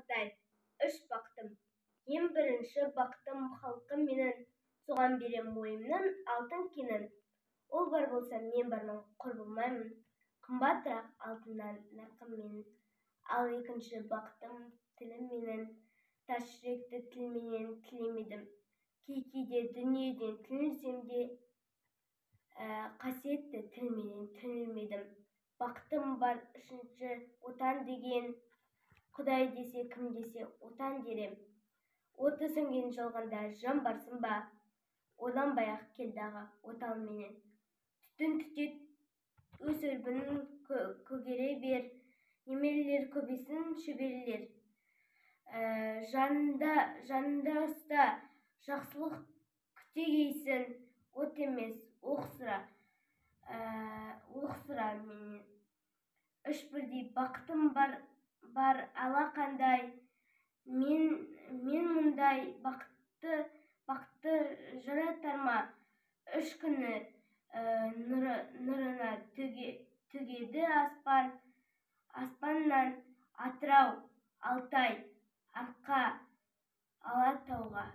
Алтай. Үш бақытым. Ең бірінші бақытым халқым менің, соған берем бойымның алтын кенін. Ол бар болса, мен бармын, құр болмаймын, қымбатырақ алтыннан нарқым менің. Ал екінші бақытым тілім менің, тас жүректі тілменен тілемедім. Кей-кейде дүниеден түңілсем де, қасиетті тілменен түңілмедім. Бақытым бар үшінші, Отан деген. Құдай десе, кім десе, Отан дер ем. Оты сөнген жалғанда жан барсын ба, ойланбай-ақ кел дағы отал менен. Түтін түтет, өс, өрбің көгере бер, немерелер көбейсін, шөберелер. Жанында ұста, жақсылық күтегейсің, от емес, оқ сұра, оқ сұра менен. Үш бірдей бақытым бар алақандай, мен мұндай бақытты жаратар ма? Үш күні нұрына төгеді аспаннан Атырау, Алтай, Арқа, Алатауға.